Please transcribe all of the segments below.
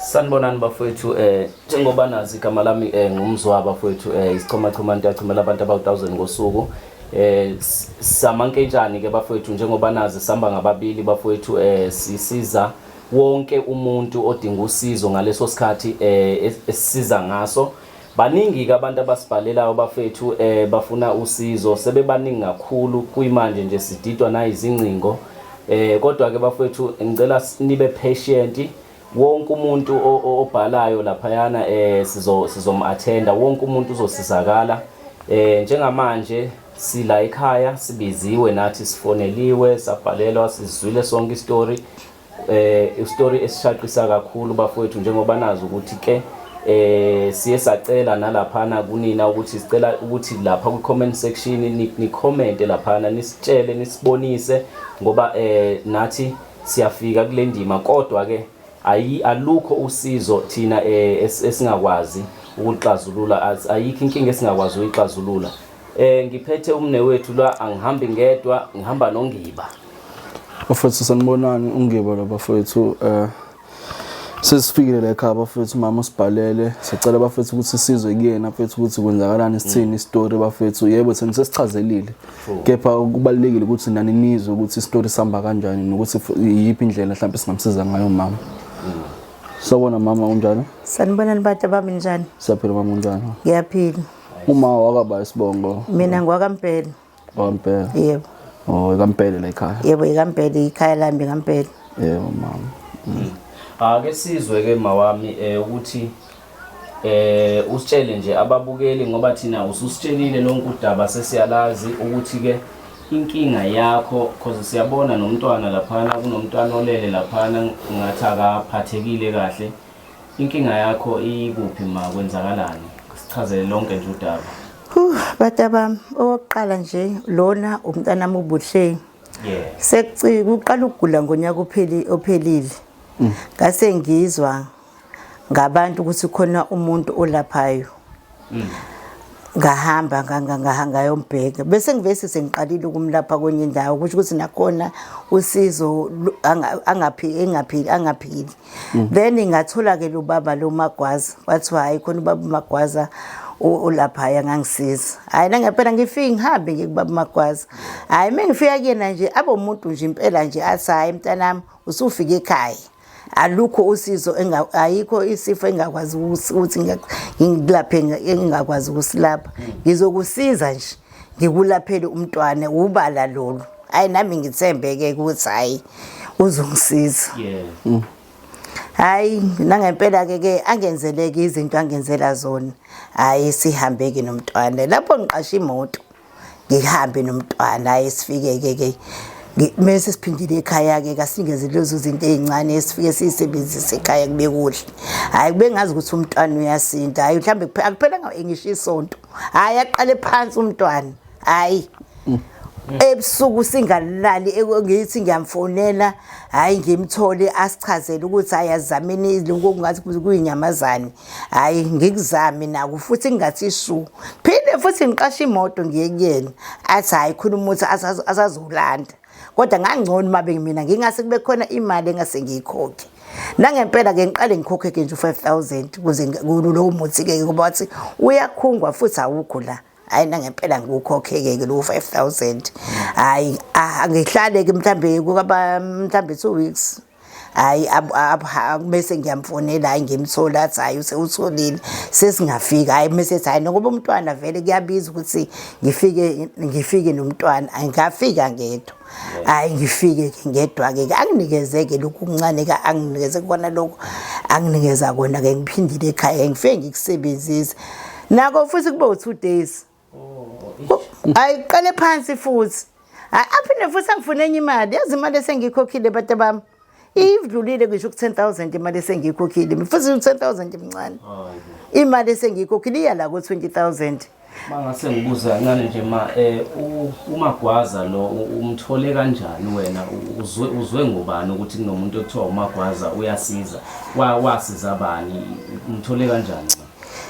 Sanibonani bafowethu, njengoba nazi, igama lami ngumzwa bafowethu, isichomachoma into yachomela abantu abawu 1000 ngosuku. Samankentshane ke bafowethu, njengoba nazi samba ngababili bafowethu, sisiza wonke umuntu odinga usizo ngaleso sikhathi esisiza ngaso. Baningi ke abantu abasibhalelayo bafethu, bafuna usizo, sebebaningi kakhulu kuyimanje nje, sididwa nayizingcingo. Kodwa ke bafethu, ngicela nibe patient. Wonke umuntu obhalayo laphayana sizom-attenda, wonke umuntu uzosizakala. Njengamanje sila ekhaya, sibiziwe nathi, sifoneliwe, sabhalelwa, sizwile sonke istory, istory esishaqisa kakhulu bafowethu. Njengoba nazi ukuthi ke siye sacela nalaphana kunina ukuthi sicela ukuthi lapha kwi comment section ni comment laphana, nisitshele, nisibonise, ngoba nathi siyafika kule ndima, kodwa ke ayi alukho usizo thina esingakwazi ukuxazulula, ayikho inkinga esingakwazi ukuyixazulula. Ngiphethe umne wethu la, angihambi ngedwa, ngihamba noNgiba. Bafethu, sanibonani, uNgiba lo bafethu. Sesifikile la ekhaya bafethu, mama usibhalele, sicela bafethu ukuthi sizwe kuyena bafethu ukuthi kwenzakalani, sithini istory bafethu. Yebo, thina sesichazelile, kepha kubalulekile ukuthi nani nizwe ukuthi istory sihamba kanjani nokuthi iyiphi indlela mhlawumbe singamsiza ngayo mama. Sawubona mama, unjani? Sanibonani bantu bami, njani? Siyaphila mama, unjani? Ngiyaphila. Uma wakaba isibongo? Mina ngwakaMpele. WakaMpele? Yebo. Oh, kaMpele la ekhaya? Yebo, ikaMpele, ikhaya lami kaMpele. Yebo mama. Ake sizwe ke mawami ukuthi usitshele nje ababukeli, ngoba thina ususitshelile lonke udaba, sesiyalazi ukuthi ke inkinga yakho, cause siyabona nomntwana laphana, kunomntwana olele laphana, ngathi akaphathekile kahle. Inkinga yakho ikuphi ma, kwenzakalani? Sichazele lonke nje udaba. Huh, bantu bami, okokuqala nje lona umntanami uBuhle. Sekuci kuqala ukugula ngonyaka upheli ophelile. Ngase ngizwa ngabantu ukuthi khona umuntu olaphayo. Ngahamba ngayombheka, bese ngivese sengiqalile ukumlapha kwenye indawo, kusho ukuthi nakhona usizo angaphili, engaphili, angaphili. Then ngathola ke lo baba lo Magwaza, kwathiwa hayi, khona ubaba uMagwaza olaphaya, ngangisiza. Hayi, nangempela ngifike, ngihambe ngiye kubaba uMagwaza. Hayi, mengifika kuyena nje, abomuntu nje impela nje, athi, "Hayi mntanami, usufike ekhaya, alukho usizo, ayikho isifo engakwazi ukuthi ngikulaphe engingakwazi ukusilapha. Ngizokusiza nje, ngikulaphele umntwana, ubala lolu." Hayi, nami ngithembe-ke ukuthi hayi, uzongisiza. Hayi, nangempela-ke ke angenzeleke izinto angenzela zona. Hayi, sihambe-ke nomntwana lapho, ngiqashe imoto, ngihambe nomntwana. Hayi, sifike-ke ke mese siphindile ekhaya-ke, kasingeze lezo zinto ey'ncane esifike siyisebenzise ekhaya, kube kuhle. Hhayi, kube ngazi ukuthi umntwana uyasinda. Hhayi, mhlawumbe akuphelanga ngisho isonto, hhayi, aqale phansi umntwana. Hhayi, ebusuku singalali, ngithi ngiyamfonela, hhayi, ngimthole, asichazele ukuthi hhayi, azameni lokhu okungathi kuyinyamazane. Hhayi, ngikuzame nako futhi, ngingathi shu, phinde futhi ngiqashe imoto, ngiye kuyena, athi hhayi, khona umuthi asazowulanda, kodwa ngangcono uma mina ngingase kube khona imali engase ngiyikhokhe. Nangempela-ke ngiqale ngikhokhe-ke nje u-5,000 ukuze lowo muthi-ke, ngoba wathi uyakhungwa futhi awukho la. Hayi, nangempela ngiwukhokhe-ke lowo 5,000. Hhayi, ngihlale-ke mhlambe kukaba mhlambe 2 weeks. Hhayi, bese ngiyamfonela, hhayi, ngimthola, athi hhayi, usewutholile, sesingafika. Hhayi, mese ethi hhayi, ngoba umntwana vele kuyabiza ukuthi ngifike nomntwana, angafika ngedwa. Hhayi, ngifike-ke ngedwa-ke, anginikeze-ke lokhu okuncane-ke, anginikeze kona lokhu anginikeza kona-ke. Ngiphindile ekhaya, ngifike ngikusebenzise nako futhi, kube u-2 days, hayi, qale phansi futhi. Hayi, aphinde futhi angifune enye imali. Yazi imali esengiyikhokhile bantu bami idlulile ngisho ku-10,000, imali esengiyikhokhile futhi u-10,000 mncane, imali esengiyikhokhile iya la ku-20,000. Mangase ngibuza kancane nje ma, uMagwaza lo umthole kanjani wena? Uzwe ngobani ukuthi kunomuntu ekuthiwa uMagwaza uyasiza? Wasiza bani? Umthole kanjani ma?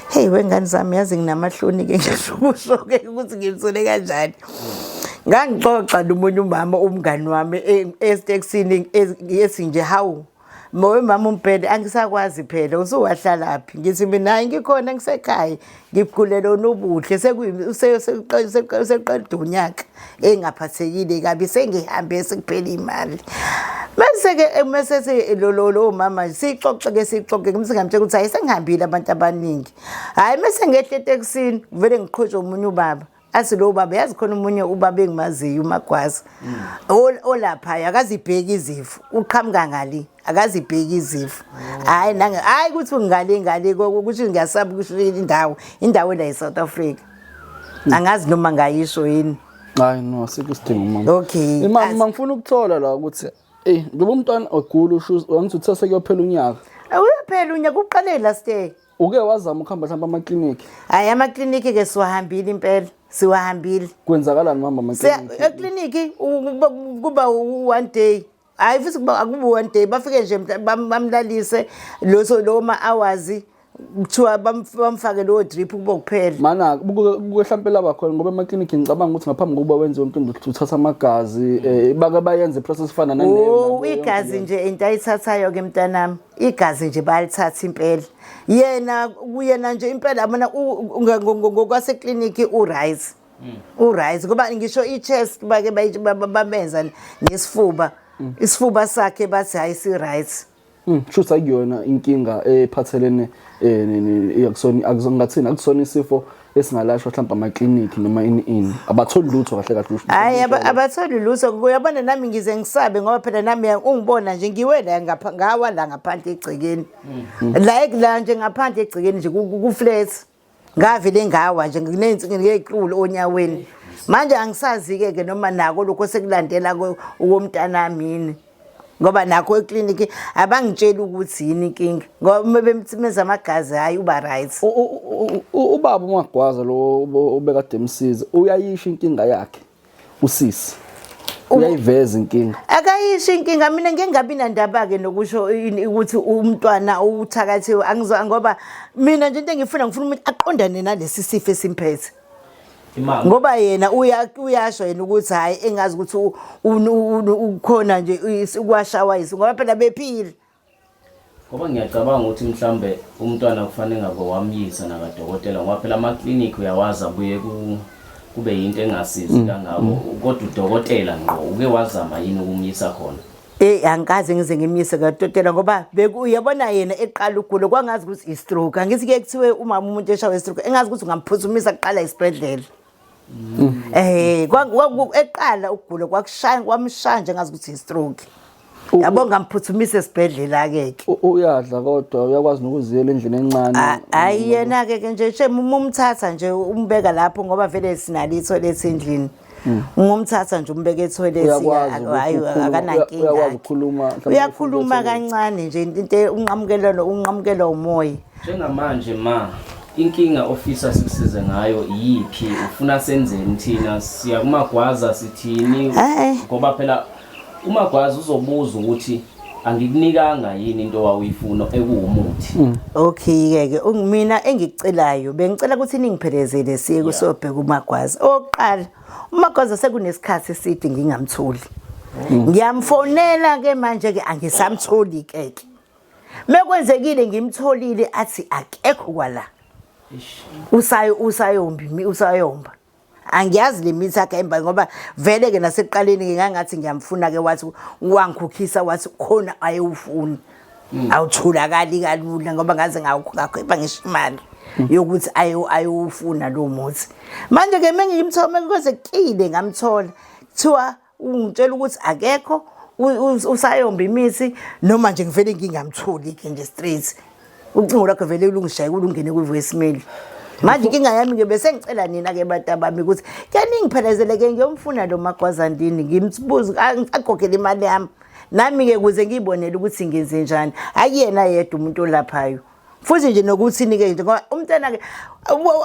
Hey wengane zami, yazi nginamahloni-ke ngisho ukusho-ke ukuthi ngimthole kanjani. Ngangixoxa nomunye umama, umngani wami, esitekisini, ethi nje, "Hawu." Mowe mama umbhele angisakwazi phela usuwahlalaphi ngithi mina hayi ngikhona ngisekhaya ngigulela onobuhle sekuqeda unyaka engaphathekile kabi sengihambe sekuphela imali mase-ke mase lo mama sixoxe-ke sixoxe ngimse ngamtshela ukuthi hhayi sengihambile abantu abaningi hhayi mese ngehle etekisini vele ngiqhutshwe omunye ubaba athi lo baba yazi khona omunye ubaba engimaziyo umagwaza olaphaya akazibheki izifo uqhamuka ngale akazibheki izifo hhayi nange hhayi ukuthi ngale ngale ukuthi ngiyasaba ukusho indawo indawo la e-South Africa angazi noma ngayisho yini. Hayi no, asikho isidingo mama. Okay. Mama ngifuna ukuthola la ukuthi eh njengoba umntwana ogula usho wangithi uthe sekuyophela unyaka. Uyophela unyaka uqale last year. Uke wazama ukuhamba mhlawumbe amakliniki? Hayi amakliniki ke siwahambile impela, siwahambile. Kwenzakalani mama amakliniki? Ekliniki kuba one day. Hayi futhi kuba akubi one day bafike nje bamlalise loso lo ma hours kuthiwa bamfake lowo drip kubo kuphela. Mana kuke mhlawumbe laba khona ngoba emakliniki ngicabanga ukuthi ngaphambi kokuba wenze yonke into uthatha amagazi eh bake bayenze process efana naleyo. Oh igazi nje into ayithathayo ke mntanami. Igazi nje bayalithatha impela. Yena kuyena nje impela yabona ngokwasekliniki u-right. U-right ngoba ngisho i-chest bake bamenza nesifuba. Isifuba sakhe bathi hayi si-right. Shuthi akuyona inkinga ephathelene akusona akusona akusona isifo esingalashwa mhlawumbe amakliniki noma ini ini abatholi lutho kahle kahle usho. Hayi abatholi lutho uyabona nami ngize ngisabe ngoba phela nami ungibona nje ngiwe la ngapha ngawa la ngaphandle egcekeni. La la nje ngaphandle egcekeni nje ku flat. Ngavele ngawa nje nginey'nkulu onyaweni. Manje angisazi-ke ke noma nako lokho sekulandela okomntanami yini. Ngoba nakho ekliniki abangitsheli ukuthi yini inkinga. Ngoba uma bemthimeza amagazi hhayi uba right. Ubaba uMagwaza lo obekade emsiza uyayisho inkinga yakhe usisi. Uyayiveza inkinga. Akayisho inkinga mina ngeke ngabi nandaba-ke nokusho ukuthi umntwana uthakathiwe angizwa ngoba mina nje into engifuna ngifuna umuntu aqondane nalesi sifo esimphethe. Ngoba yena uyasho yena ukuthi hhayi engazi ukuthi ukhona nje ukwashawa yisi ngoba phela bephila. Ngoba ngiyacabanga ukuthi mhlambe umntwana kufanele ngabe wamyisa nakadokotela ngoba phela amaklinikhi uyawazi abuye kube yinto engasizi kangako kodwa udokotela ngqo uke wazama yini ukumyisa khona? Eyi angikaze ngize ngimyise kadokotela ngoba uyabona yena eqala ukugula kwangazi ukuthi i-stroke. Angithi kuye kuthiwe umama umuntu eshawe i-stroke engazi ukuthi ungamphuthumisa kuqala esibhedlela. Eqala ukugula kwakushaya kwamshaya nje ngazi ukuthi i-stroke. Yabo ngamphuthumisa esibhedlela ke ke. Uyadla kodwa uyakwazi nokuziyela endlini encane. Hayi yena ke ke nje shem uma umthatha nje umbeka lapho ngoba vele sinalo ithoyilethi endlini. Ungumthatha nje umbeke ethoyilethi hayi akanankinga. Uyakwazi ukukhuluma. Uyakhuluma kancane nje into unqamukelwa unqamukelwa umoya. Njengamanje ma inkinga ofisa sikusize ngayo iyiphi ufuna senzeni thina siya kumagwaza sithini ngoba phela umagwaza uzobuza ukuthi angikunikanga yini into owawuyifuna ekuwumuthi. Okay ke ke mina engikucelayo bengicela ukuthi ningiphelezele siye kusobheka umagwaza. Okokuqala umagwaza sekunesikhathi eside ngingamtholi. Ngiyamfonela ke manje ke angisamtholi ke ke. Mekwenzekile ngimtholile athi akekho kwala. Usayo usayombi usayomba. Angiyazi le mithi yakhe emba ngoba vele ke nasekuqaleni ngingangathi ngiyamfuna ke wathi wangikhokhisa wathi khona ayewufuna. Awutholakali kalula ngoba ngaze ngakhipha ngisho imali yokuthi ayowufuna lo muthi. Manje ke mengimthola kwenzekile ngamthola kuthiwa ungitshela ukuthi akekho usayomba imithi noma nje ngivele ngingamtholi ke nje straight. Ucingo lwakhe vele lungishaye kulungene kwi-voicemail. Manje inkinga yami ke bese ngicela nina ke bantu bami ukuthi ke ningiphelezele ke ngiyomfuna lo Magwazandini ngimbuze akhokhele imali yami. Nami ke kuze ngiyibonele ukuthi ngenze njani. Akuyena yedwa umuntu olaphayo. Futhi nje nokuthi nike nje ngoba umntana ke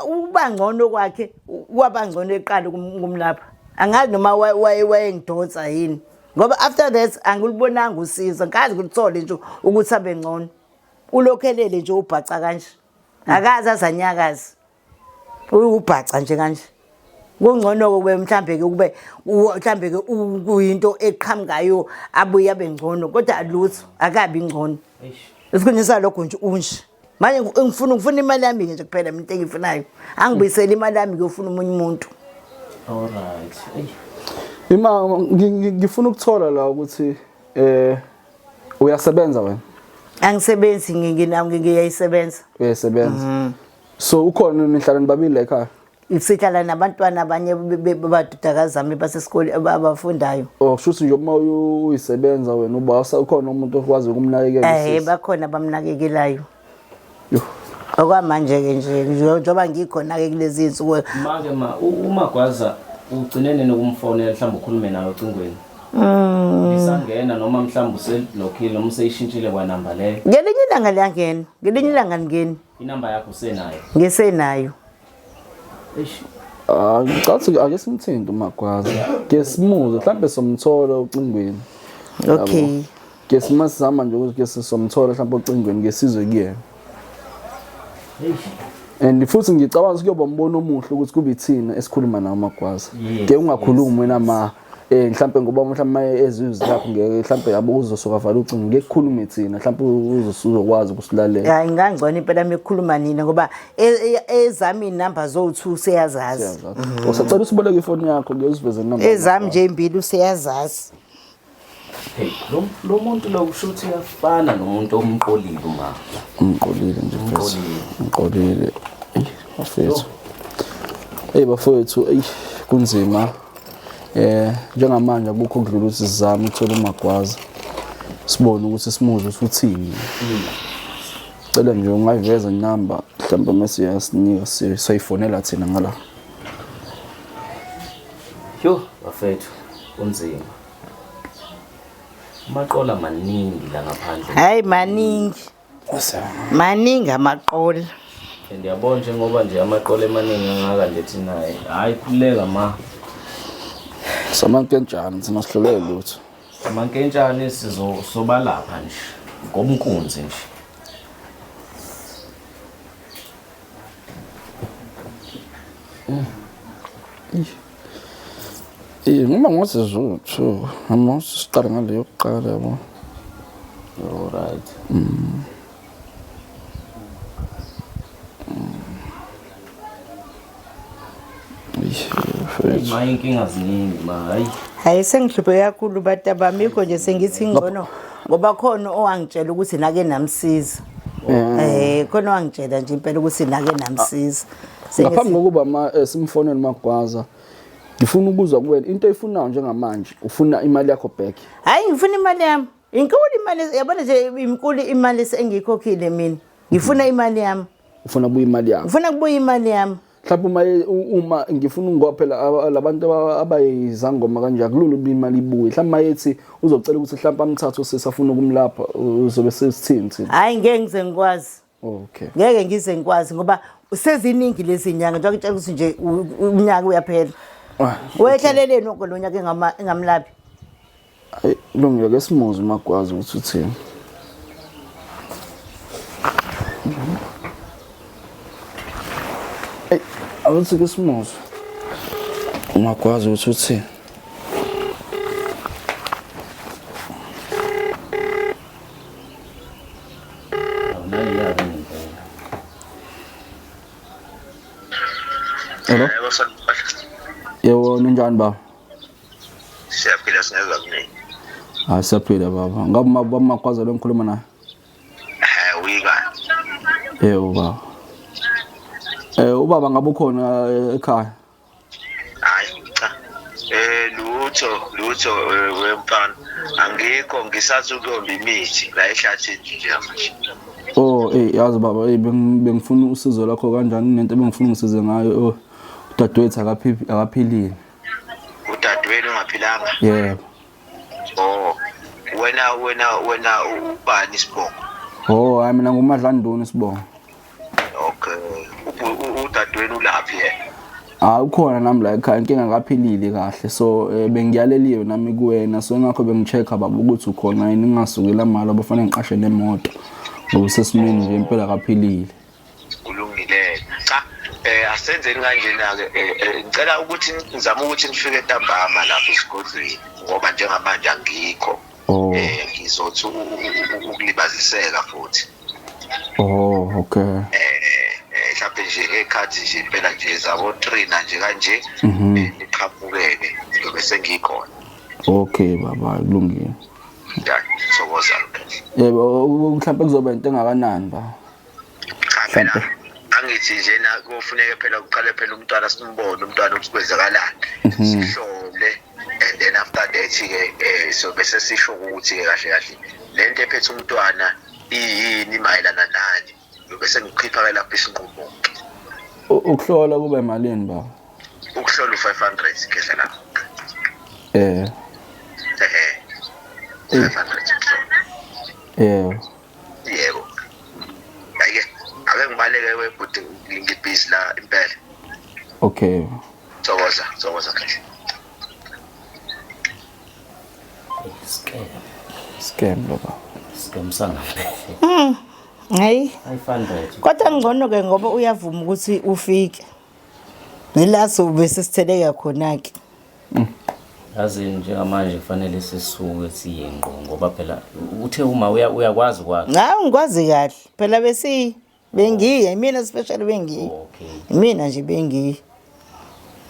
uba ngcono kwakhe kwaba ngcono eqala ukumlapha. Angazi noma wayengidonsa yini. Ngoba after that angilubonanga usizo ngikaze ngilithole nje ukuthi abe ngcono. Ulokhelele nje ubhaca kanje. Akaze azanyakaze. Uyubhaca nje kanje. Kungcono kube mhlambe ke kube mhlambe ke kuyinto eqhamukayo abuye abe ngcono kodwa lutho akabi ngcono. Esikhundleni salokho nje unje. Manje ngifuna imali yami nje kuphela mina into engiyifunayo. Angibuyisele imali yami ngiyofuna omunye umuntu. All right. Ey. Ima ngifuna ukuthola la ukuthi uyasebenza wena? Angisebenzi nginami ngiyayisebenza. Uyasebenza. So ukhona nihlala nibabili la ekhaya? Sihlala nabantwana abanye badodakazi zami basesikole abafundayo. Oh kusho nje uma uyisebenza wena uba ukhona umuntu okwazi ukumnakekela isisi. Bakhona abamnakekelayo. Yo. Okwamanje ke nje njengoba ngikhona ke kulezi insuku. Make ma uMagwaza ugcine nini ukumfonela mhlawumbe ukhulume naye ocingweni? Lisangena noma mhlawumbe uselokile noma useyishintshile kwanamba leyo. Ngelinye ilanga liyangena, ngelinye ilanga lingeni. Inamba yakho usenayo? Ngisenayo. Eish. Ah, ngicabanga ake simthinte uMagwaza. Ke simuze mhlambe somthola ocingweni. Okay. Ke simasizama nje ukuthi ke sizomthola mhlambe ocingweni ke sizwe kuyena. And futhi ngicabanga ukuthi kuyoba umbono omuhle ukuthi kube ithina esikhuluma nawo uMagwaza. Ke ungakhulumi wena ma mhlambe ngoba mhlambe ezizwi zakho ngeke mhlambe yabo uzosuka vala ucingo ngeke kukhulume thina mhlambe uzokwazi ukusilalela. Hayi ngangcono impela mekukhuluma nina ngoba ezami inamba zo2 seyazazi. Usacela usiboleke ifoni yakho ngeke uziveze inamba. Ezami nje imbili useyazazi. Hey, lo muntu lo kusho ukuthi uyafana nomuntu omqolile uma. Umqolile nje mfethu. Umqolile. Ey, bafethu. Ey bafethu, ey kunzima. Njengamanje akukho okudlula ukuthi sizame ukuthola uMagwaza. Sibone ukuthi simuzwe ukuthi uthini. Cela nje ungayiveza inamba mhlawumbe mase uyasinika siyayifonela thina ngala. Yo, bafethu, kunzima. Amaqola maningi la ngaphandle. Hayi maningi. Maningi amaqola. Ndiyabona njengoba nje amaqola emaningi angaka nje thina hayi khululeka ma. Samankentshane thina sihluleke lutho. Amankentshane sizobalapha nje ngomkunzi nje. Noma ngothi zuthu, noma siqale ngale yokuqala yabo. All right. Ma inkinga ziningi ma hayi. Hayi sengihluphe kakhulu bantu bami ikho nje sengithi ngcono ngoba khona owangitshela ukuthi nake namsiza. Khona owangitshela nje impela ukuthi nake namsiza. Ngaphambi kokuba ma simfonele Magwaza ngifuna ukuzwa kuwena into oyifunayo njengamanje, ufuna imali yakho back? Hayi ngifuna imali yami. Inkulu imali yabona nje inkulu imali engiyikhokhile mina. Ngifuna imali yami. Ufuna kubuya imali yakho? Ngifuna kubuya imali yami. Mhlawumbe uma ngifuna ngoba phela labantu abayizangoma kanje akulula ukuba imali ibuye. Mhlawumbe mayethi uzocela ukuthi mhlawumbe amthathe usisi afuna ukumlapha uzobe sesithini thina? Hayi ngeke ngize ngikwazi. Okay. Ngeke ngize ngikwazi ngoba seziningi lezi nyanga njengoba ngitshela ukuthi nje unyaka uyaphela. Wehlaleleni wonke lo nyaka engamlaphi? Hayi lungile ke simuze uMagwaza ukuthi uthini. Ey, awuthi ke simuze uMagwaza ukuthi uthini. Hello. Yebo, ninjani baba? Siyaphila singezwa kunini. Hayi siyaphila baba. Ngabe baba Magwaza lo ngikhuluma naye? Uyikani? Yebo baba. Ubaba ngabe ukhona ekhaya? Hayi cha. Lutho wemfana. Angikho ngisathi ukuyomba imithi la ehlathini nje manje. Oh, yazi baba, bengifuna usizo lakho kanjani nento ebengifuna ungisize ngayo. Oh, udadewethu akaphilile. Udadewenu ungaphilanga? Yebo. Oh, wena ubani isibongo? Oh, hayi mina nguMadlanduni isibongo. Okay. Udadewenu ulaphi yena? Ah, ukhona nami la ekhaya, inkinga akaphilile kahle. So bengiyaleliwe nami kuwena, so ngakho bengichecka baba ukuthi ukhona yini, ngingasukela mali abafanele ngiqashe nemoto. Ngoba usesimeni nje impela akaphilile. Kulungile. Cha, Asenzeni kanjena-ke, ngicela ukuthi ngizame ukuthi nifike ntambama lapho esigodlweni, ngoba njengamanje angikho. Oh. Ngizothi ukulibaziseka futhi. Oh, okay. Mhlawumbe nje ngey'khathi nje impela nje zabo 3 na nje kanje, niqhamukeke ngiyobe sengikhona. Okay baba, kulungile. Ya, ngithokoza. Yebo, mhlawumbe kuzoba into engakanani ba? Cha phela angithi nje na kufuneka phela kuqale phela umntwana simbone umntwana ukuthi kwenzakalani, sihlole, and then after that ke so bese sisho ukuthi ke kahle kahle lento ephethe umntwana iyini, mayelana nani, bese ngikhipha ke lapho isinqumo. Ukuhlola kube malini ba? Ukuhlola u500 kehla lapho. 500. Yebo. Yebo. Ake ake ngibaleke webhuti, ngibhizi la impela. Okay. Thokoza, thokoza kahle. Scam. Scam baba. Scam sangempela. Hayi. 500. Kodwa ngcono ke ngoba uyavuma ukuthi ufike. Nila sobe sisitheleka khona ke. Yazi njengamanje kufanele sisuke siye ngqo, ngoba phela uthe uma uyakwazi kwakhe. Hayi, ngikwazi kahle. Phela besi bengiye mina special bengiye. Okay. Mina nje bengiye.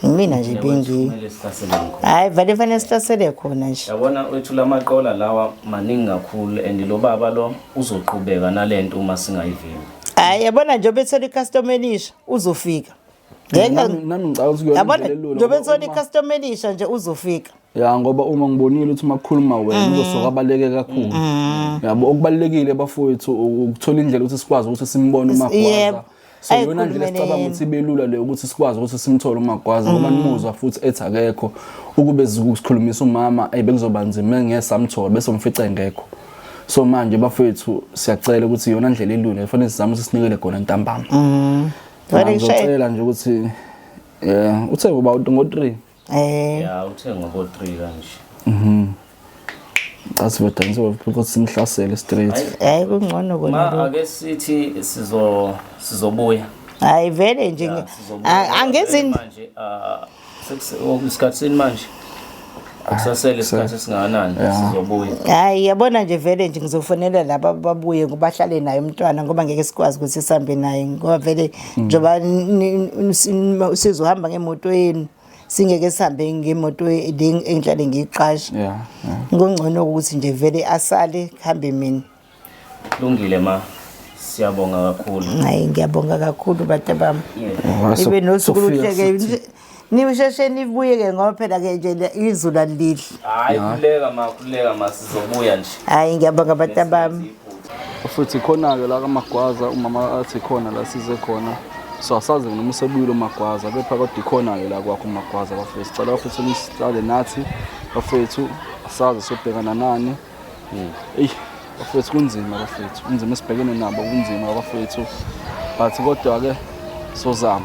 Mina nje bengiye. Kumele sihlasele ngqo. Hayi, vele fanele sihlasele khona nje. Yabona wethu lamaqola lawa maningi kakhulu, and lo baba lo uzoqhubeka nalento uma singayivimbi. Hayi, yabona nje bethola icustomer elisha uzofika. Ngeke Nami ngicabanga ukuthi kuyona yabona indlela elula nje ngoba bethola icustomer elisha nje uzofika. Ya, ngoba uma ngibonile ukuthi makukhuluma wena uzosuka abaleke kakhulu. Yabo, okubalekile bafowethu ukuthola indlela ukuthi sikwazi ukuthi simbone uMagwaza. Yebo. So iyona ndlela Ayikhulume esicabanga neyena. ukuthi ibe lula leyo ukuthi sikwazi ukuthi simthole uMagwaza, ngoba nimuzwa futhi ethi akekho. Ukube sikhulumisa umama bekuzoba nzima ngeke samthola bese umfice engekho. So manje bafowethu siyacela ukuthi iyona ndlela elula kufanele sizame ukuthi sinikele khona ntambama. Vele ngishaye. Ngizocela nje ukuthi uthe uba ngo-3. Ya, uthe ngobo 3 kanje. Cha sizodansa ukuthi simhlasele straight. Hayi, kungcono kona Ma lokho. ake sithi sizobuya. Hayi vele nje Ya, sizobuya. angezi manje isikhathi sini manje? Akusasele isikhathi esingakanani sizobuya. Hayi, yabona nje vele nje ngizofonela laba babuye ngoba bahlale naye umntwana, ngoba ngeke sikwazi ukuthi sihambe naye, ngoba vele njengoba sizohamba ngemoto yenu, singeke sihambe ngemoto le engihlale ngiyiqasha. Yeah. Kungcono ukuthi nje vele asale kuhambe mina. Kulungile ma, siyabonga kakhulu. Hayi, ngiyabonga kakhulu bantu bami. Yeah. Ibe nosuku Sofika luhleke sithi. nisheshe nibuye ke, ngoba phela ke nje izulu alidli. Hayi, khuleka ma, khuleka ma, sizobuya nje. Hayi, ngiyabonga bantu bami. Futhi khona-ke la kaMagwaza, umama athi khona la size khona. So asazi noma usebuyile uMagwaza, kepha kodwa ikhona-ke la kwakho uMagwaza bafethu. Sicela bafethu nisihlale nathi bafethu, asazi sobhekana nani. Eyi bafethu kunzima bafethu, kunzima esibhekene nabo, kunzima bafethu. But kodwa-ke sozama,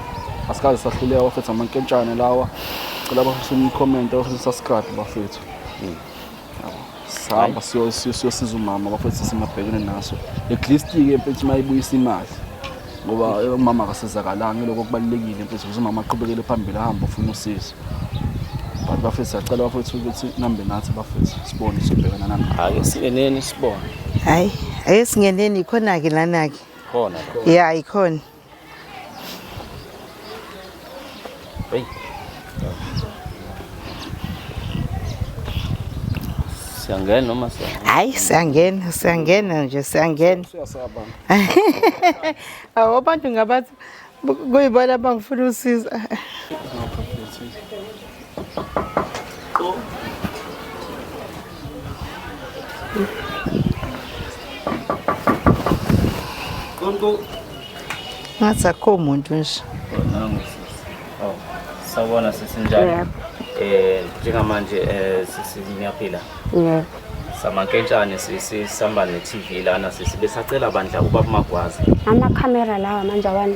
asikaze sahluleka bafethu amankentshane lawa. Cela bafethu ni-comment, bafethu subscribe bafethu. Sihamba siyosiza umama bafethu simabhekene naso. At least-ke mfethu mayibuyisa imali, ngoba umama akasizakalanga, lokho kubalulekile mfethu ukuze umama aqhubekele phambili ahambe ufuna usizo. But bafethu siyacela bafethu ukuthi nihambe nathi bafethu sibone sobhekana nani. Ake singeneni sibone. Hayi, ake singeneni, ikhona ke lana ke. Khona la. Ya, ikhona. Hey. Siyangena noma siyangena? Hayi, siyangena, siyangena nje, siyangena. Siyasaba. Awu, abantu ngabathi kuyibona abangifuna usizo. Kunku. Ngathi akukho muntu nje. Nangu sisi. Oh, sawubona sisi, njani? Njengamanje sisi niyaphila. Yebo. Samankentshane sisi, sihamba ne-TV lana sisi, besacela bandla ubaba Magwaza. Amakhamera lawa manje awani.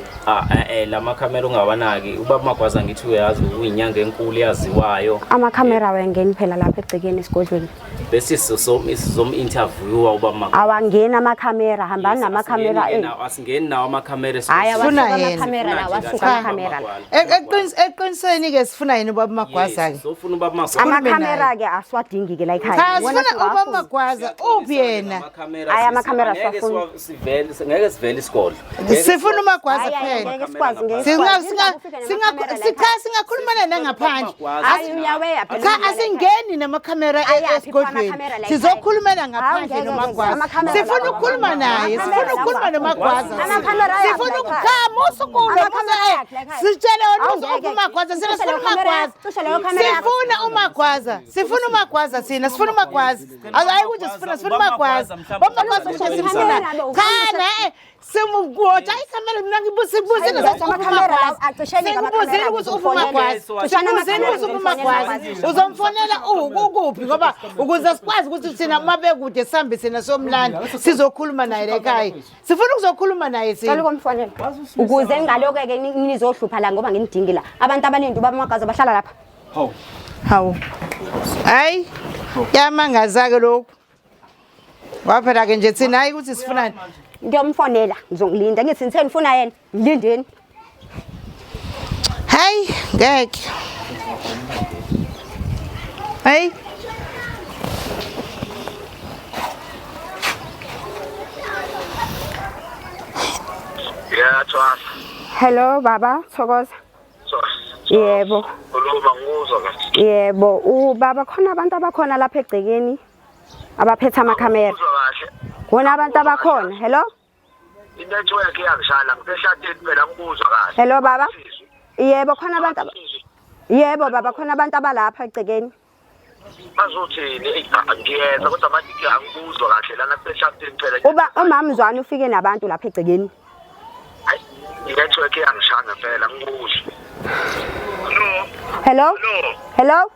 Lama khamera ungawanaki, ubaba Magwaza ngithi uyazi uyinyanga enkulu yaziwayo. Amakhamera awangeni phela lapha egcekeni esigodlweni. Bese sizom-interviewa uba ma Awangeni amakhamera, hambani namakhamera enu. Asingeni nawo amakhamera. Hayi, Sifuna awasuka yena. amakhamera la, awasuka amakhamera la. Eqinisweni-ke sifuna yena ubaba Magwaza-ke. Sofuna ubaba Magwaza. Amakhamera ke asiwadingi-ke la ekhaya. Cha, Wona sifuna ubaba siwafuna. Magwaza. Uphi yena? Hhayi, amakhamera Angeke siwafuna. ngeke sivele isigodlo. Sifuna uMagwaza Hhayi, hhayi, kuphela. ngeke sikwazi, ngeke Singa sikwazi. singa Ufike singa namakhamera la cha ekhaya. singakhulumana nangaphandle. Hhayi, uyaweya phela Cha la ekhaya. asingeni namakhamera Ayaphi pho esigodlweni. amakhamera la ekhaya? Sizokhulumela ngaphandle Hawu, ngeke, noMagwaza. amakhamera Sifuna lawa. ukukhuluma naye, Amakhamera sifuna ukukhuluma lawa. noMagwaza. Amakhamera ayaphi Sifuna la cha ekhaya? musukulwa Amakhamera ayaphi la ekhaya? Sitshele wena Hawu, uze ngeke. uMagwaza, sina Cishe sifuna leyo khamera uMagwaza. yakho, cishe leyo khamera yakho. Sifuna uMagwaza, sifuna uMagwaza thina, sifuna uMagwaza. Hayi kunje sifuna sifuna uMagwaza. UMagwaza kunje simfuna. Cha na simugotsha ikhamera mina ngibusibuzile Hayi, amakhamera lawa, acisheni Sengibuzile amakhamera, ukuthi uphi ngizomfonela. uMagwaza. Cishani Sengibuzile amakhamera, ukuthi uphi ngizomfonela uMagwaza. Uzomfonela ukuphi ngoba ukuze sikwazi ukuthi thina uma bekude sihambe thina somlanda sizokhuluma naye la ekhaya. Sifuna ukuzokhuluma naye Cela thina. ukumfonela. Ukuze ngingalokeke nizohlupha la ngoba nginidingi la. Abantu abaningi ubaba Magwaza bahlala lapha. Hawu. Hayi. Yamangaza-ke lokhu. Waphela ke nje thina hayi ukuthi sifunani. Ngiyomfonela, ngizongilinda. Ngithi ngithe ngifuna yena, ngilindeni. Hayi ngeke. Hayi. Ya Thwasa. Hello baba, thokoza. Thwasa. Yebo. Khuluma ngikuzwa kahle. Yebo, ubaba khona abantu abakhona lapha egcekeni abaphethe amakhamera. Ngikuzwa kahle. Khona abantu abakhona. Hello? I-network iyangishaya ngisehlathini phela ngikuzwa kahle. Hello baba. Yebo khona abantu Yebo baba khona abantu abalapha egcekeni. Bazothini? Eyi, ngiyeza kodwa manje angikuzwa kahle lana kusehlathini phela. Uba umama Mzwane ufike nabantu lapha egcekeni. Hayi, i-network iyangishaya ngempela ngikuzwa. Hello. Hello? Hello. Hello?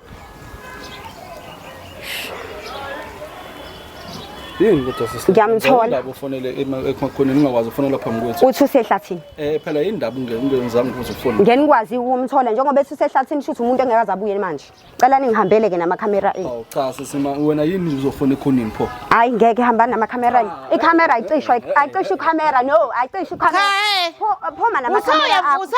Yini kodwa sisi? Ngiyamthola. Indaba ufonele emakhoneni ungakwazi ufonela phambi kwethu. Uthi usehlathini. Phela indaba ungezange ukuze ufone. Ngeke nikwazi ukumthola njengoba ethi usehlathini shuthi umuntu engeke aze abuye manje. Cela ningihambele ke namakhamera enu. Awu cha sisi wena yini uzofona ekhoneni pho? Hayi ngeke hambani namakhamera enu. Ikhamera ayicishwa, ayicishwa ikhamera no, ayicishwa ikhamera. Cha, eh. Phuma namakhamera akho. Uthe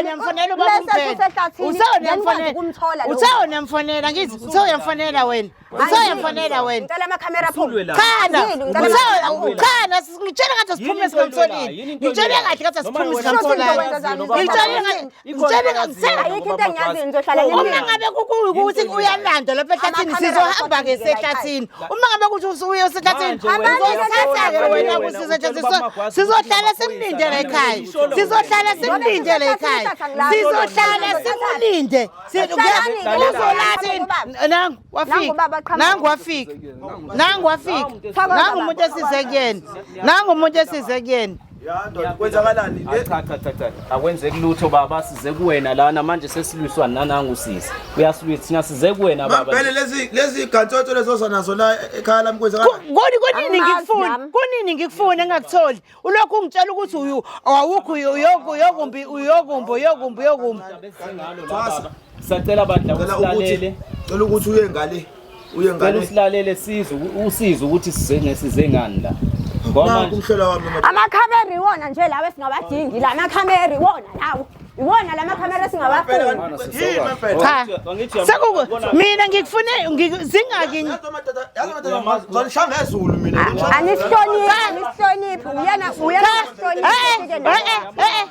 uyamfonela ubaba uMbhele. Uthe uyamfonela. Ukumthola lo. Uthe uyamfonela ngithi uthe uyamfonela wena. Uthe uyamfonela wena. Ngicela amakhamera aphume. Chana, Ngizile, ngicela amakhamera aphume. chana, ngitshele ngathi asiphume sikamtholile. Ngitshele kahle ngathi asiphume sikamtholile. Ngitshele ngathi ngitshele ngathi Ayikho into engiyaziyo ngizohlala Uma nini. ngabe kuwukuthi uyalandwa lapha ehlathini sizohamba ke sehlathini. Uma ngabe kuthi uye usehlathini uzothatha ke wena kusisehlathini. Sizohlala simlinde la ekhaya. Sizohlala simlinde la ekhaya. Sizohlala simlinde. Uzolathini? Nangu wafika. Nangu wafika. Nangu wafika. Nangu umuntu esize kuyena. Nangu umuntu esize kuyena. Ya ndoda kwenzakalani? Cha cha cha cha. Akwenzeki lutho baba, size kuwena lana manje sesilwiswa nanangu sisi. Uyasilwisa thina size kuwena baba. Mabhele lezi gantsotso lezo nazo la ekhaya lami kwenzakalani? Kuni kunini Angimazi ngikufuna? nami. Kunini ngikufuna engakutholi? Ulokhu ungitshela ukuthi uyu awukho uyokumbi uyokumbi uyokumbi uyokumbi. Thwasa. Sacela bandla Cela ukuthi usilalele. cela ukuthi uye ngale. Uye Cela ngale. usilalele sizwe usizwe ukuthi size size ngani la. Ngoba Nanku manje umhlola wami madoda. Amakhamera iwona nje lawa esingawadingi la amakhamera iwona lawo. Iwona la makhamera esingawafuni. Yini mabhele? Cha. Sekuku mina ngikufune zingaki Yazi madoda, yazi madoda ngizonishaya ngezulu mina. Anisihloniphi, anisihloniphi. Uyena uyena Eh eh eh.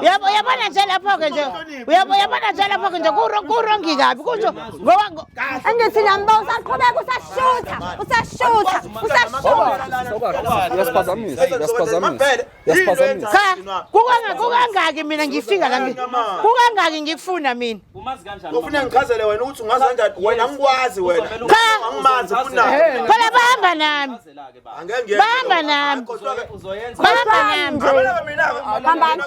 Yabo yabona nje lapho ke nje. Uyabo yabona nje lapho ke nje kurongi kabi kunje ngoba Angithi nami ba usaqhubeka usashutha, usashutha, usashutha. Uyasiphazamisa, uyasiphazamisa. Uyasiphazamisa. cha kukangaki mina ngifika la kukangaki ngikufuna mina. umazi kanjani? Ufuna ngichazele wena ukuthi ungazi kanjani wena angikwazi wena. Cha. Angimazi ufuna. Phela bahamba nami. Angeke ngiye. Bahamba nami. Uzoyenza Bahamba nami. Abana mina. Hambani.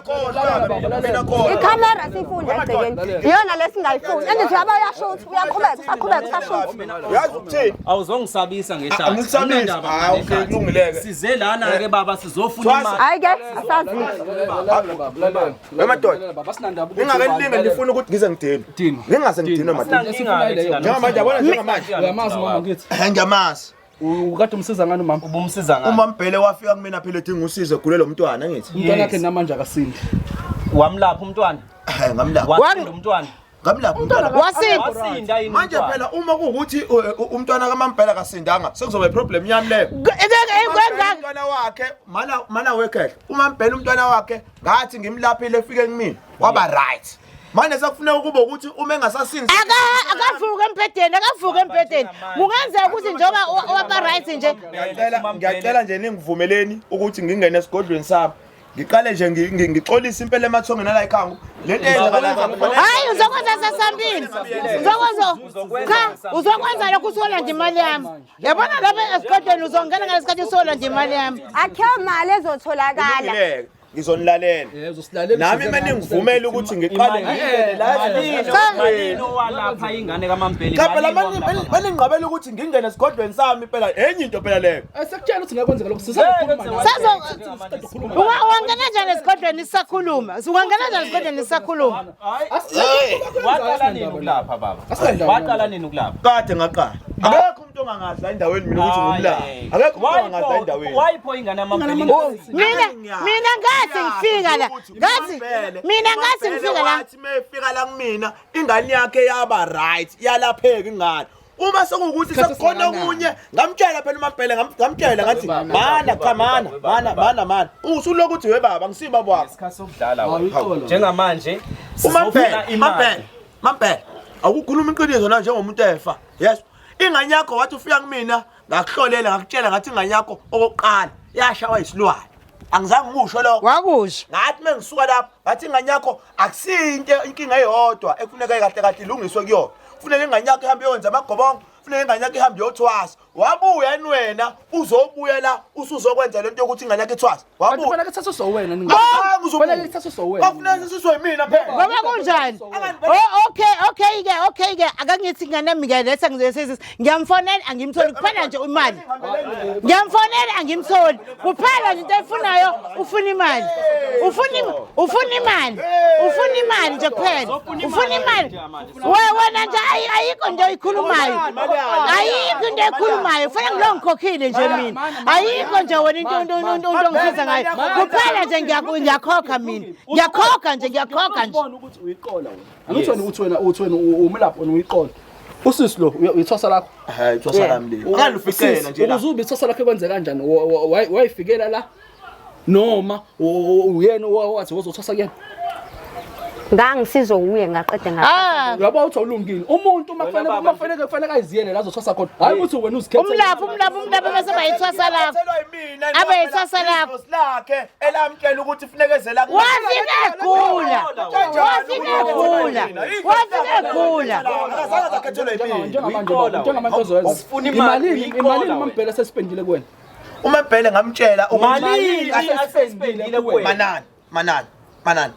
Mina khona. Ikhamera siyifunda egcekeni. Iyona lesingayifuni. Angithi yabo uyashutha, uyaqhubeka, usaqhubeka, usashutha. Uyazi ukuthini? Awuzongisabisa ngehlathi. Angikusabisi. Anginandaba Hayi, okay, ngehlathi. kulungile-ke. Size lana ke baba sizofuna Thwasa. imali. Hayi ke asazi. Wemadoda. Lalela baba, asinandaba ukuthi Ningake ubani, nilinge lalela. nifune ukuthi ngize ngidinwe. Dinwa. Ngingaze ngidinwe madoda. Njengamanje yabona njengamanje. Uyamazi umama ngithi. Eh, Ngiyamazi. Ukade umsiza ngani umama? Ubumsiza ngani? Uma Mbhele wafika kumina phela edinga usizo egulela umntwana ngithi. Umntwana wakhe namanje akasindi. Wamlapha umntwana. Eh ngamlapha. Wasinda umntwana. Ngamlapha umntwana. Wasinda. Wasinda yini Manje umntwana? phela uma kuwukuthi umntwana kaMampela kasindanga sekuzoba iproblem yami leyo. Engaka. Umntwana wakhe mana mana wekhehla. Uma Mbhele umntwana wakhe ngathi ngimlaphile efike kumina waba right. Manje sekufuneka kube ukuthi uma engasasindi Akavuka embhedeni, akavuka embhedeni. Kungenzeka ukuthi njengoba waba right nje. Ngiyacela nje ningivumeleni ukuthi ngingene esigodlweni sami. Ngiqale nje ngixolise impela emathongeni ala ekhaya. Lento eyenzakalayo akufanele. Hayi uzokwenza sasambili. Uzokwenza cha uzokwenza lokhu usolanda imali yami. Yabona lapha esigodlweni uzongena ngalesikhathi usolanda imali yami. Akho mali ezotholakala. Kulungile-ke, ngizonilalela. Eh uzosilalela. Nami uma ningivumela ukuthi ngiqale ngingene la Malini malini owalapha ingane kaMampeli? Cha phela Malini owamlapha? maningqabela ukuthi ngingene esigodlweni sami phela enye into phela leyo. Eh sekutshela ukuthi ngeke kwenzeke lokho. Sisazokhuluma nawe. Sazo Ungangena njani esigodlweni sisakhuluma? Ungangena njani esigodlweni sisakhuluma? Waqala nini ukulapha baba? Asinandaba. Waqala nini ukulapha? Kade ngaqala. Akekho umuntu ongangazi la endaweni mina ukuthi ngumlaphi. Akekho umuntu ongangazi la endaweni. Wayipho ingane kaMampeli? Mina ngathi ngifika la. Ngathi mina ngathi ngifika la. Wathi mefika la kumina ingane yakhe yaba right, yalapheka ingane. Uma sekuwukuthi sekukhona okunye ngamtshela phela uMampela ngamtshela ngathi mana cha mana mana mana mana usulokhu uthi we baba ngisiba baba Isikhathi sokudlala wena. Uyiqola. Njengamanje uMampela sizofuna imali. Mampela Mampela akukhuluma iqiniso na njengomuntu efa yes ingane yakho wathi ufika kumina ngakuhlolela ngakutshela ngathi ingane yakho okokuqala yashawa isilwane angizange ngikusho lokho Wakusho. ngathi mengisuka lapho ngathi ingane yakho akusinto inkinga eyodwa ekufuneka kahle kahle ilungiswe kuyona kufuneka ingane yakho ihambe iyokwenza amagobongo kufuneka ingane yakho ihambe iyothwasa wabuya yini wena uzobuya la usuzokwenza lento yokuthi ingane yakho ithwase Kanti wabuya kufanele kuthathwe sowena ninga. Angizange uzobuya. Kufanele kuthathwe sowena. Kwakufuneka sisiswe yimina phela Ngoba kunjani? Oh okay okay ke okay ke akangithi ingane yami ngiyaletha ngizoyisizisa. Ngiyamfonela angimtholi kuphela nje imali. Ngiyamfonela angimtholi. Kuphela nje into ayifunayo ufuna imali. Ufuna imali. Ufuna imali nje kuphela. Ufuna imali. Wena nje ayikho into oyikhulumayo. Ayikho into oyikhulumayo. Ufuna ngilo ngikhokhile nje mina. Ayikho nje wena into ongisiza ngayo. Kuphela nje ngiyakhokha mina. Ngiyakhokha nje ngiyakhokha nje. Ubona ukuthi uyiqola wena. Angithi wena uthi wena uthi wena umlaphi wena uyiqola. Usisi lo uyithwasa lakho. Hayi ithwasa lami le. Angalufikela nje la. Ukuze ube ithwasa lakho kwenze kanjani? Wayifikela la noma uyena owathi wozothwasa kuyena. Ngangisizo uye ngaqede nga. Ah, Uyabo uthi awulungile. Umuntu uma kufanele uma kufanele kufanele ayiziyele la azothwasa khona. Hayi ukuthi wena uzikhethele. Umlaphi bese bayithwasa lakho. Ethelwa yimina Abe ithwasa lakho. idlozi lakhe elamtshela ukuthi funeka eze la kumina. Wafika egula. Wafika egula. Wafika egula. Akazange akhethelwe yimina. Njengamanje Uyiqola njengamanje ozoyenza. Ufuna imali, Imalini uyiqola imalini wena. mampela sesipendile kuwena. Uma Mbhele ngamtshela ukuthi Malini asesipendile kuwena? manani manani manani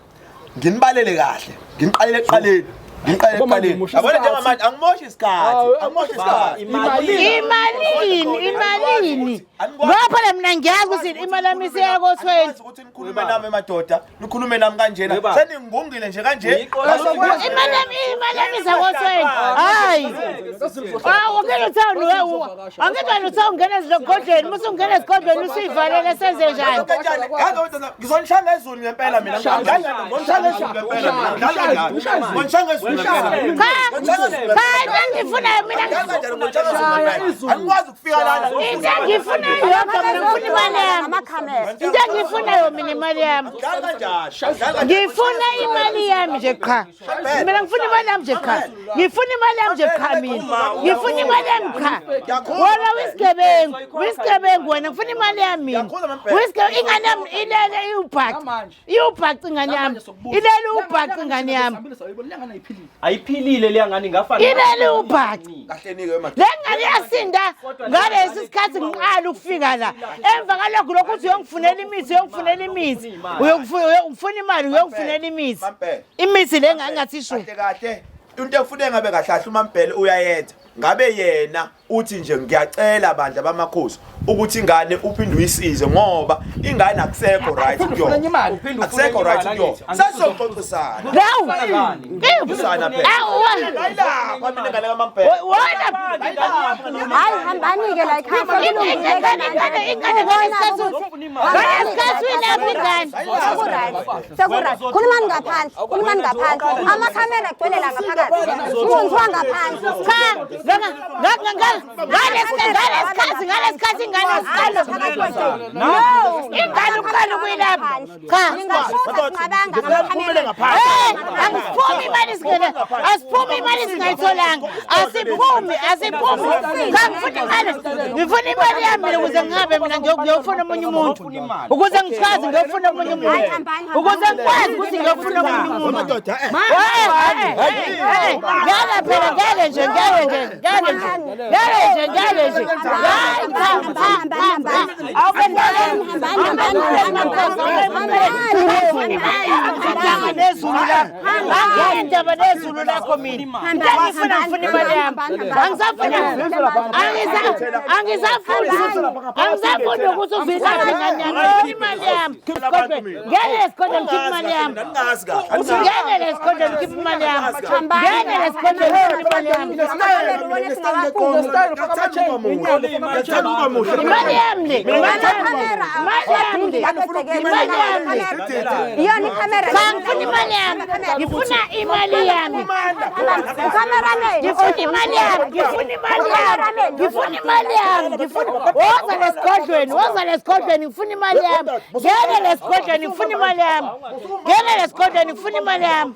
nginibalele kahle nginiqalele ekuqaleni ngiqalele Ngoba manje ekuqaleni ngimosha yabona isikhathi. njengamanje angimoshi isikhathi angimoshi isikhathi Imalini? Imalini imalini. Ngoba phela mina ngiyazi ukuthi imali yami isiya ko-20. Anikwazi ukuthi nikhulume nami madoda nikhulume nami kanjena Weba. seningungile nje kanje Uyiqola. Imali yami isa ko-20. Hayi. Hawu ngeke uthawuni wewe. Angithi wena uthe ungena esigodlweni, musu ungena esigodlweni usuyivalele senze njani? Kanjani? Yazi wena ngizonishaya ngezulu ngempela mina. Ngizonishaya ngezulu ngempela mina. Ngizonishaya ngezulu ngempela. Cha, cha, into engiyifunayo mina Angikwazi ukufika lana. Into engiyifunayo yodwa mina ngifuna imali yami. Amakhamera. Into engiyifunayo mina imali yami. Dlala kanjani? Dlala kanjani? Ngifuna imali yami nje qha. Mina ngifuna imali yami nje qha. Ngifuna imali yami nje qha mina. Ngifuna imali yami qha. Wena wisigebengu, wisigebengu wena ngifuna imali yami mina. Wisigebengu ingane yami ilele iwubhaca. Iwubhaca ingane yami. Ilele ubhaca ingane yami. Ayiphilile leya ngane ingafana. Ilele ubhaca. Kahle nike madoda. Le ngane iyasinda ngalesi sikhathi ngiqala ukufika la. Emva kalokho lokhu uthi uyongifunela imithi, uyongifunela imithi. Uyongifuna imali, uyongifunela imithi. Mampela. Imithi le engathi shu. Kahle kahle. Into efuneka ngabe kahle kahle uMampela uyayenza. Ngabe yena Uthi nje ngiyacela bandla bamakhosi ukuthi ingane uphinde uyisize ngoba ingane akusekho right Uphinde ufune enye kuyona. imali. Uphinde ufune Akusekho enye right imali, kuyona. angithi? Sesizoxoxisana. Lawu. Xoxisana phela. Awu. Ayilapha mina ingane kaMampela. Wona Hayi hambani-ke la ekhaya sekulungile ingane ingane ngalesikhathi ngalesikhathi uyilapha ingane. Seku-right, khulumani ngaphandle, khulumani ngaphandle. Amakhamera agcwele la ngaphakathi. Kunziwa ngaphandle. Cha, ngalesikhathi ngalesikhathi ingane isiqala No. ingane uqala ukuyilapha. Cha. Ningashutha singabanga Ngicela ngaphandle. Eh, asiphumi imali singena asiphumi imali singayitholanga asiphumi asiphumi cha ngifuna imali ngifuna imali yami mina ukuze ngihambe mina ngiyofuna omunye umuntu ukuze ngikwazi ngiyofuna omunye umuntu ukuze ngikwazi ukuthi ngiyofuna omunye umuntu Madoda eh. ngeke phela ngeke nje ngeke nje ngeke nje ngeke nje ngeke nje hayi cha indaba nezulu lakho anginendaba nezulu lakho mina ngifuna ngifuna imali yami angisafuna angisafuni angisafuni ukuthi uzilaphe ingane yami ngifuna imali yami ngene esigodlweni ngikhiphe imali yami Nangazi kahle. ngene lesigodlweni ngikhiphe imali yami ngene lesigodlweni ngikhiphe imali yami Ngiyathanda ukuba muhle. imali yami le imali yami le imali yami le Iyona ikhamera. cha ngifuna imali yami ngifuna imali yami Ukhamarameni. ngifuna imali yami ngifuna imali yami ngifuna imali yami ngifuna woza lesigodlweni woza lesigodlweni ngifuna imali yami ngene lesigodlweni ngifuna imali yami ngene lesigodlweni ngifuna imali yami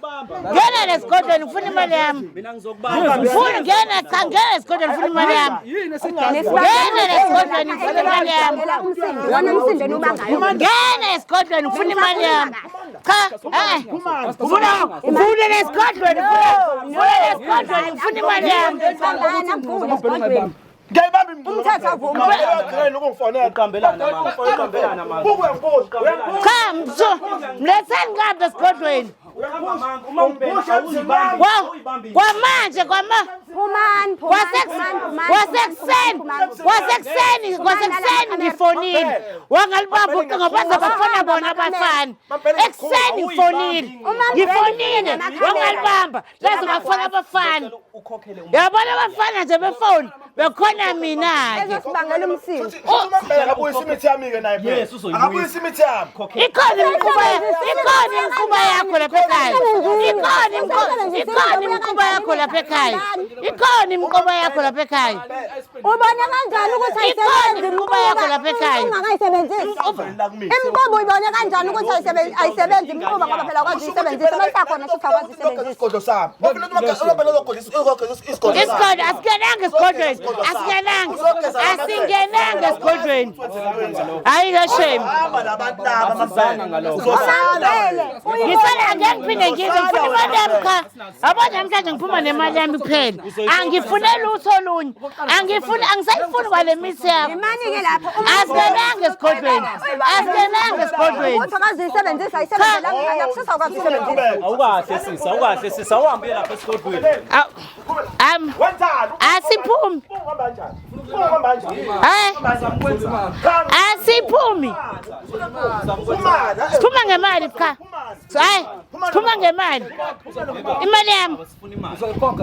ngene lesigodlweni ngifuna imali yami Mina ngizokubamba. ngifuna ngena cha ngene lesigodlweni ngifuna imali yami Yini esidala? ngene lesigodlweni ngifuna imali yami Umsindo, wona umsindo eniwubangayo. ngene esigodlweni ngifuna imali yami cha eh ufuna ufuna lesigodlweni ufuna lesigodlweni ngifuna imali yami Hambani, akuvule esigodlweni. Ngiyayibamba imvume. Umthetho awuvumi. Ngiyagcina ukungifonela. Uqambelana mama. Uqambelana mama. Buku uyangipusha. Uyangipusha. cha mso mletheni ngapha esigodlweni Uma ungibheka awuzibambi. Kwa- kwamanje kwama Phumani, phumani, phumani, phumani, kwasekuseni phumani, phumani. kwasekuseni kwasekuseni ngifonile wangalibamba ucingo baze bafona bona abafana ekuseni ngifonile ngifonile wangalibamba baze bafona abafana Ukhokhele yabona abafana nje befoni bekhona mina-ke Ezosibangela umsindo. Umampela akabuyisa imithi yami ke naye phela. Yes, uzoyibuyisa. Akabuyisa imithi yami. ikhona imiquba ikhona imiquba yakho lapha ekhaya ikhona ikhona imiquba yakho lapha ekhaya ikhona imiquba yakho lapha ekhaya Ubona kanjani ukuthi Ikhona ayisebenzi imiquba yakho lapha ekhaya. Ungakayisebenzisi. Imiquba uyibone kanjani ukuthi ayisebenzi imiquba ngoba phela akwazi uyisebenzisa uma isakhona futhi akwazi uyisebenzisa. Isigodlo sami. Ngoba umampela uzogeza isigodlo sami. Isigodlo asikenanga esigodlweni asikenanga asingenanga esigodlweni hayi ke shame Hamba labantu laba Asizanga ngalokho. Uzosala. ngisala angeke ngiphinde ngize ngifuna imali yami cha yabo namhlanje ngiphuma nemali yami kuphela angifune lutho olunye angifuni angisayifuni kwale mithi yakho Imani-ke lapho. asikenanga esigodlweni asikenanga esigodlweni Ukuthi akwazi uyisebenzisa ayisebenzelanga nakusasa akwazi uyisebenzisa. Awukahle sisi, awukahle sisi, awuhambe lapha esigodlweni. Wenzani? Asiphumi. Uhamba kanjani? Uhamba kanjani? Hayi asiphumi Umana. siphuma ngemali cha hayi siphuma ngemali imali yami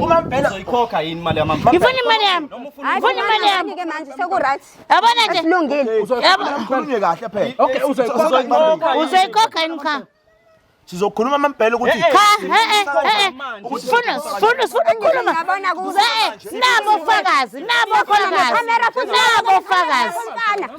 Umampela Uzoyikhokha yini imali yamama? ngifuna imali yami ngifuna imali yami Ke manje seku-right. yabona nje Silungile. Khulunywe kahle phela. Okay, uzoyikhokha. uzoyikhokha yini cha Sizokhuluma mampela ukuthi cha sifuna sifuna sifuna ukukhuluma Ngiyabona kuzo. nabo fakazi nabo fakazi Camera futhi nabo fakazi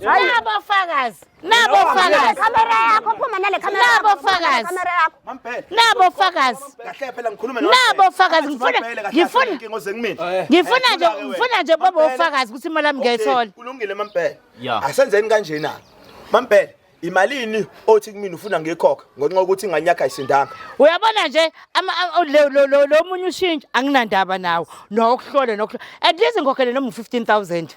nabo fakazi nabo fakazi Kamera yakho phuma nale kamera. Nabo fakazi. Kamera yakho. mampela nabo fakazi kahle phela ngikhulume Nabo fakazi, ngifuna- inkinga oze kumina. ngifuna nje ngifuna nje babe ofakazi ukuthi imali yami ngiyayithola Kulungile mampela. Yeah. Asenzeni kanjena. Mampela Imalini othi kumina ufuna ngiyikhokhe ngenxa yokuthi ingane yakho ayisindanga? Uyabona nje lo munye ushintsho anginandaba nawo nokuhlola nokuhlola. At least ngikhokhele noma u-15,000.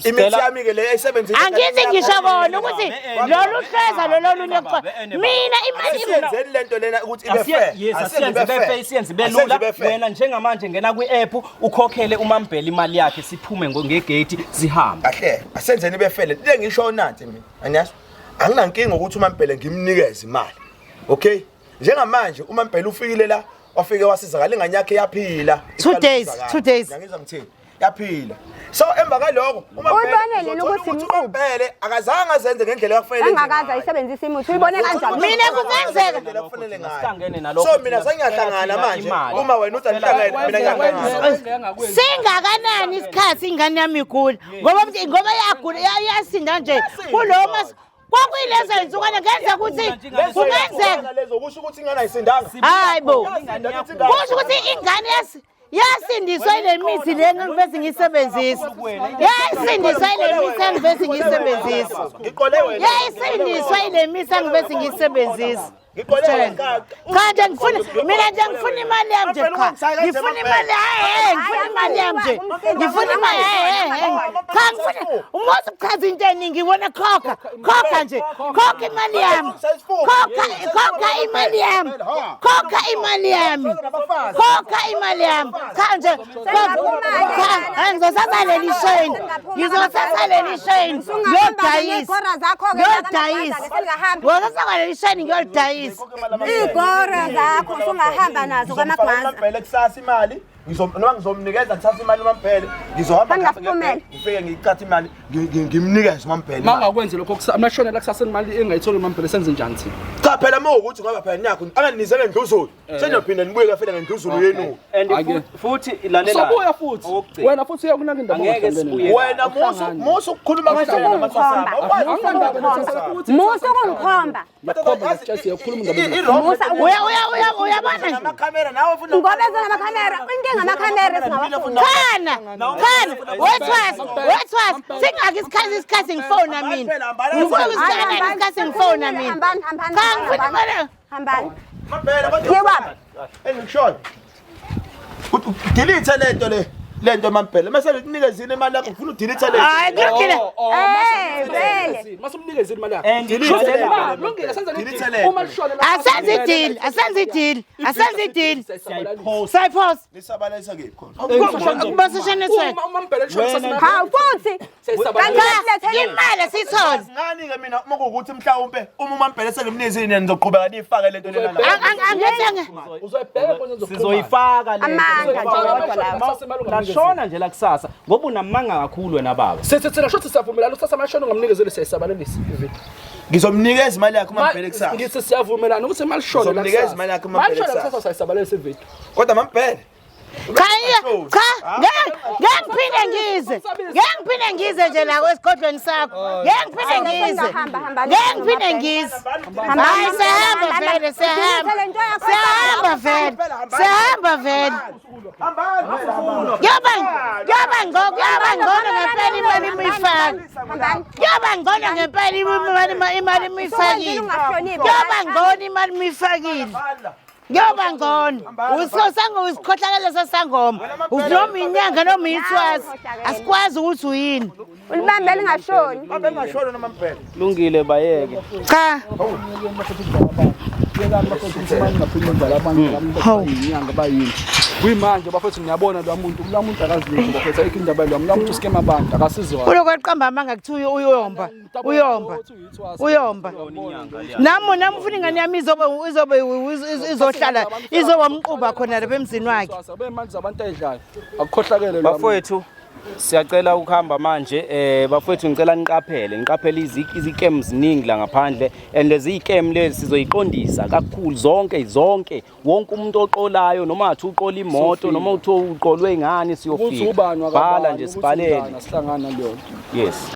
Imithi yami ke le ayisebenzisa. Angithi ngisho kona ukuthi lolu hleza lolu olunye kuqala. Mina imali Asiyenzeni lento lena ukuthi ibe fair. Yes, asiyenze ibe fair, isiyenze ibe lula. Wena njengamanje ngena kwi-app ukhokhele uMambhele imali yakhe siphume ngegate sihambe. Kahle, asenzeni ibe fair. Le ngisho nansi mina. Angiyazi. Anginankinga ukuthi uMambhele ngimnikeze imali. Okay? Njengamanje uMambhele ufikile la wafike wasizakala ingane yakhe yaphila. 2 days, 2 days. Ngiyangizwa ngithini? Yaphila. So emva kaloko Uyibone nini ukuthi imquba? uMambhele akazange azenze ngendlela ekufanele enze Engakaze ngayo. ayisebenzise imithi uyibone kanjani? Mina kungenzeka. Ngendlela ekufanele ngayo. Sihlangene nalokho So mina thina sengiyahlangana sicela manje. imali. Uma wena uthi anihlangene mina ngiyahlangana. Singakanani isikhathi ingane yami igula ngoba iyagula iyasinda nje kulo mas kwakuyilezo zinsuku ngenza ukuthi kungenzeka Lezo kusho ukuthi ingane ayisindanga. Hayi bo. Yasinda, ngithi ingane. Kusho ukuthi ingane yasindiswa ile mithi le engivese ngiyisebenzisa. Yasindiswa ile mithi engivese ngiyisebenzisa. Ngiqole wena. Yayisindiswa ile mithi engivese ngiyisebenzisa. Ngiqole wena. Cha nje ngifuna mina nje ngifuna imali yami nje cha. Ngifuna imali hayi ngifuna imali yami nje. Ngifuna imali hayi cha ngifuna uma usuchaza into eningi wena khokha khokha nje khokha imali yami. Khokha khokha imali yami. Khokha imali yami. Khokha imali yami. Cha nje cha ngizothatha leli shame. Ngizothatha leli shame. Ngiyodayisa. Ngiyodayisa. Ngizothatha leli shame ngiyolidayisa. Iy'gora zakho usungahamba nazo kwamagwaza. uMambhele kusasa imali noma ngizomnikeza kusasa imali uMambhele ngizohamba Bangafumela. ngifike ngiyichathe imali ngimnikeze uMambhele imali. Mangakwenzi lokho mashonela kusasa imali engayitholi uMambhele senze njani thina? Cha phela uma ukuthi ngoba phela nakho anganinize ngendluzulu seniyophinda nibuye kafela ngendluzulu yenu. And Ake. futhi lalela. Sobuya futhi. Okugcina. Wena futhi uyakunaka indaba Angeke ongahlangene sibuye. nayo. Wena musu musu ukukhuluma kanjena namathwasana. Anginandaba nethwasa ukuthi Musa ukungikhomba. Ngiyakukhomba ngiyakutshela siyakhuluma indaba ezinhle. Musa Uya uya uya uyabona nje. Amakhamera nawe ufuna Ngoba ezona amakhamera, inkinga amakhamera esingawafuni. Khana, khana, wethwasa, wethwasa. Singaki isikhathi ngifona mina. Ngifuna isikhathi isikhathi ngifona mina. Hambani, hambani. Cha ngifuna imali. Hambani. Mambhele kodwa Yewaphi? engikushoyo. Udelete lento le. Lento Mambhele mase nikunikezile imali yakho ufuna udelete lento. Hayi kulungile. Eh, vele. Masumnikezile imali yakhe. And Delete lalela. lento. Lungile senze le Delete deal. lento. Uma lishona Asenze i-deal, asenze i-deal, asenze i-deal. Sayiphosa. Nisabalalisa kephi khona? Kuba social network. Uma uMambhele lishona kusasa imali Hawu futhi. Cha, imali asiyithole. Ngani ke mina uma kuwukuthi mhlawumbe uma uMambhele sengimnikezile nizoqhubeka niyifake lento lena la. Angithi uzoyibheka khona uzokhuluma. Sizoyifaka le. Amanga nje wodwa lawo. Lashona nje la kusasa ngoba unamanga kakhulu wena baba. Sithi thina shothi siyavumelana usasa amashona ungamnikezeli siyayisabalalisa ividiyo. Ngizomnikeza imali yakhe uMambhele kusasa. Ngithi siyavumelana ukuthi imali shona la Ngizomnikeza kusasa. imali yakhe uMambhele Imali shona kusasa. kusasa siyayisabalalisa ividiyo. Kodwa Mambhele cha cha ngeke ngiphinde ngize. Ngeke ngiphinde ngize nje la esigodlweni sakho. Ngeke ngiphinde ngize. Ngeke ngiphinde ngize. Hayi siyahamba vele siyahamba. Siyahamba vele. Siyahamba vele. Kuyoba kuyoba ngcono ngempela imali imifaka. Kuyoba ngcono ngempela imali imifakile. Kuyoba ngcono imali imifakile. Kuyoba ngcono. Usosango usikhohlakele sesangoma. Noma inyanga noma ithwasa. Asikwazi ukuthi uyini. Ulibambe lingashoni. Mambhele ngashona noMambhele. Lungile bayeke. Cha. Inyanga bayini. Kuyimanje bafethu ngiyabona lo muntu, lo muntu akazi lutho bafethu ayikho indaba lo muntu uskema abantu akasizwa. Kuloko qamba amanga kuthiwa uyomba. Uyomba. Uyomba. Nami ufuna ingane yami izobe izobe izohlala izoba umquba khona lapha emzini wakhe. Bemali zabantu ayidlayo. Akukhohlakele lo. Bafowethu siyacela ukuhamba manje bafowethu ngicela niqaphele izikem ziningi la ngaphandle and lezi ikem lezi sizoyiqondisa kakhulu zonke wonke umuntu oqolayo noma athi uqola imoto noma uthi uqolwe ngani Ukuthi siyofika ubani bhala nje sibhalele sihlangana leyo. Yes.